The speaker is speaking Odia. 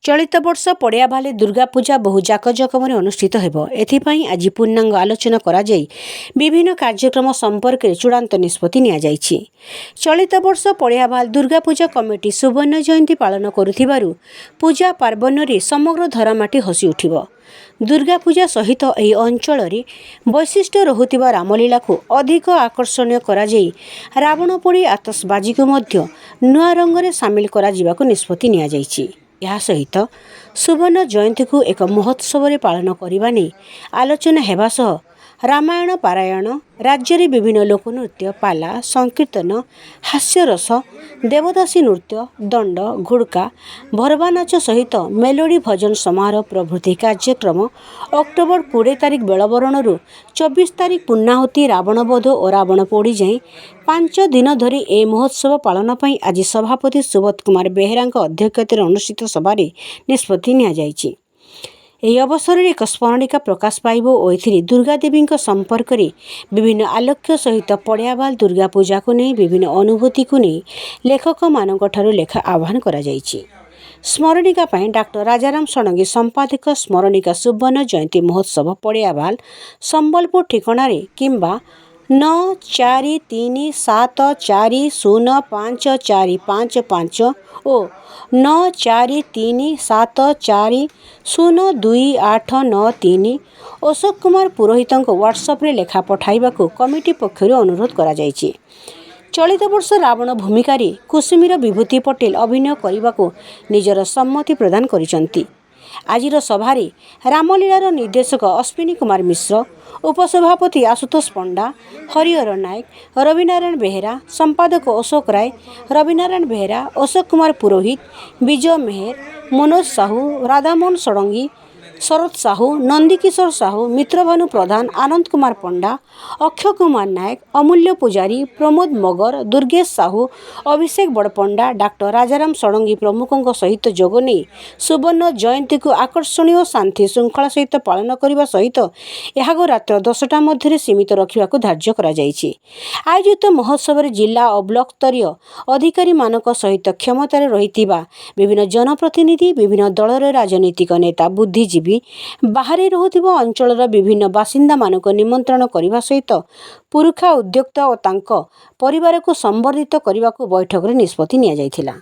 ଚଳିତ ବର୍ଷ ପଡ଼ିଆବାହାଲି ଦୁର୍ଗାପୂଜା ବହୁ ଜାକଜମକରେ ଅନୁଷ୍ଠିତ ହେବ। ଏଥିପାଇଁ ଆଜି ପୂର୍ଣ୍ଣାଙ୍ଗ ଆଲୋଚନା କରାଯାଇ ବିଭିନ୍ନ କାର୍ଯ୍ୟକ୍ରମ ସମ୍ପର୍କରେ ଚୂଡ଼ାନ୍ତ ନିଷ୍ପତ୍ତି ନିଆଯାଇଛି। ଚଳିତ ବର୍ଷ ପଡ଼ିଆବାହାଲ ଦୁର୍ଗାପୂଜା କମିଟି ସୁବର୍ଣ୍ଣ ଜୟନ୍ତୀ ପାଳନ କରୁଥିବାରୁ ପୂଜା ପାର୍ବଣରେ ସମଗ୍ର ଧରାମାଟି ହସି ଉଠିବ। ଦୁର୍ଗାପୂଜା ସହିତ ଏହି ଅଞ୍ଚଳରେ ବୈଶିଷ୍ଟ୍ୟ ରହୁଥିବା ରାମଲୀଳାକୁ ଅଧିକ ଆକର୍ଷଣୀୟ କରାଯାଇ ରାବଣ ପୋଡ଼ି, ଆତସବାଜିକୁ ମଧ୍ୟ ନୂଆ ରଙ୍ଗରେ ସାମିଲ କରାଯିବାକୁ ନିଷ୍ପତ୍ତି ନିଆଯାଇଛି। ଏହା ସହିତ ସୁବର୍ଣ୍ଣ ଜୟନ୍ତୀକୁ ଏକ ମହୋତ୍ସବରେ ପାଳନ କରିବା ନେଇ ଆଲୋଚନା ହେବା ସହ ରାମାୟଣ ପାରାୟଣ, ରାଜ୍ୟରେ ବିଭିନ୍ନ ଲୋକନୃତ୍ୟ, ପାଲା, ସଂକୀର୍ତ୍ତନ, ହାସ୍ୟରସ, ଦେବଦାସୀ ନୃତ୍ୟ, ଦଣ୍ଡ, ଘୁଡ଼କା, ଭରବା ନାଚ ସହିତ ମେଲୋଡ଼ି, ଭଜନ ସମାରୋହ ପ୍ରଭୃତି କାର୍ଯ୍ୟକ୍ରମ ଅକ୍ଟୋବର 20 ତାରିଖ ବେଳବରଣରୁ 24 ତାରିଖ ପୂର୍ଣ୍ଣାହୁତି, ରାବଣବଧ ଓ ରାବଣ ପୋଡ଼ି ଯାଏଁ 5 ଦିନ ଧରି ଏହି ମହୋତ୍ସବ ପାଳନ ପାଇଁ ଆଜି ସଭାପତି ସୁବୋଧ କୁମାର ବେହେରାଙ୍କ ଅଧ୍ୟକ୍ଷତାରେ ଅନୁଷ୍ଠିତ ସଭାରେ ନିଷ୍ପତ୍ତି ନିଆଯାଇଛି। ଏହି ଅବସରରେ ଏକ ସ୍ମରଣିକା ପ୍ରକାଶ ପାଇବ ଓ ଏଥିରେ ଦୁର୍ଗାଦେବୀଙ୍କ ସମ୍ପର୍କରେ ବିଭିନ୍ନ ଆଲେଖ୍ୟ ସହିତ ପଡ଼ିଆବାହାଲ ଦୁର୍ଗା ପୂଜାକୁ ନେଇ ବିଭିନ୍ନ ଅନୁଭୂତିକୁ ନେଇ ଲେଖକମାନଙ୍କଠାରୁ ଲେଖା ଆହ୍ୱାନ କରାଯାଇଛି। ସ୍ମରଣିକା ପାଇଁ ଡାକ୍ତର ରାଜାରାମ ଷଡ଼ଙ୍ଗୀ, ସମ୍ପାଦକ, ସ୍ମରଣିକା, ସୁବର୍ଣ୍ଣ ଜୟନ୍ତୀ ମହୋତ୍ସବ, ପଡ଼ିଆବାହାଲ, ସମ୍ବଲପୁର ଠିକଣାରେ କିମ୍ବା 9437405455 ଓ 9437402893 ଅଶୋକ କୁମାର ପୁରୋହିତଙ୍କ ହ୍ୱାଟ୍ସଆପ୍ରେ ଲେଖା ପଠାଇବାକୁ କମିଟି ପକ୍ଷରୁ ଅନୁରୋଧ କରାଯାଇଛି। ଚଳିତ ବର୍ଷ ରାବଣ ଭୂମିକାରେ କୁସୁମୀର ବିଭୂତି ପଟେଲ ଅଭିନୟ କରିବାକୁ ନିଜର ସମ୍ମତି ପ୍ରଦାନ କରିଛନ୍ତି। ଆଜିର ସଭାରେ ରାମଲୀଳାର ନିର୍ଦ୍ଦେଶକ ଅଶ୍ୱିନୀ କୁମାର ମିଶ୍ର, ଉପସଭାପତି ଆଶୁତୋଷ ପଣ୍ଡା, ହରିହର ନାୟକ, ରବିନାରାୟଣ ବେହେରା, ସମ୍ପାଦକ ଅଶୋକ ରାୟ, ରବିନାରାୟଣ ବେହେରା, ଅଶୋକ କୁମାର ପୁରୋହିତ, ବିଜୟ ମେହେର, ମନୋଜ ସାହୁ, ରାଧାମୋହନ ଷଡ଼ଙ୍ଗୀ, ଶରତ ସାହୁ, ନନ୍ଦିକିଶୋର ସାହୁ, ମିତ୍ରଭାନୁ ପ୍ରଧାନ, ଆନନ୍ଦ କୁମାର ପଣ୍ଡା, ଅକ୍ଷୟ କୁମାର ନାୟକ, ଅମୂଲ୍ୟ ପୂଜାରୀ, ପ୍ରମୋଦ ମଗର, ଦୁର୍ଗେଶ ସାହୁ, ଅଭିଷେକ ବଡ଼ପଣ୍ଡା, ଡାକ୍ତର ରାଜାରାମ ଷଡ଼ଙ୍ଗୀ ପ୍ରମୁଖଙ୍କ ସହିତ ଯୋଗ ନେଇ ସୁବର୍ଣ୍ଣ ଜୟନ୍ତୀକୁ ଆକର୍ଷଣୀୟ ଓ ଶାନ୍ତି ଶୃଙ୍ଖଳା ସହିତ ପାଳନ କରିବା ସହିତ ଏହାକୁ ରାତ୍ର 10ଟା ମଧ୍ୟରେ ସୀମିତ ରଖିବାକୁ ଧାର୍ଯ୍ୟ କରାଯାଇଛି। ଆୟୋଜିତ ମହୋତ୍ସବରେ ଜିଲ୍ଲା ଓ ବ୍ଲକ ସ୍ତରୀୟ ଅଧିକାରୀମାନଙ୍କ ସହିତ କ୍ଷମତାରେ ରହିଥିବା ବିଭିନ୍ନ ଜନପ୍ରତିନିଧି, ବିଭିନ୍ନ ଦଳର ରାଜନୈତିକ ନେତା, ବୁଦ୍ଧିଜୀବୀ, ବାହାରେ ରହୁଥିବା ଅଞ୍ଚଳର ବିଭିନ୍ନ ବାସିନ୍ଦାମାନଙ୍କୁ ନିମନ୍ତ୍ରଣ କରିବା ସହିତ ପୁରୁଖା ଉଦ୍ୟୋକ୍ତା ଓ ତାଙ୍କ ପରିବାରକୁ ସମ୍ବର୍ଦ୍ଧିତ କରିବାକୁ ବୈଠକରେ ନିଷ୍ପତ୍ତି ନିଆଯାଇଥିଲା।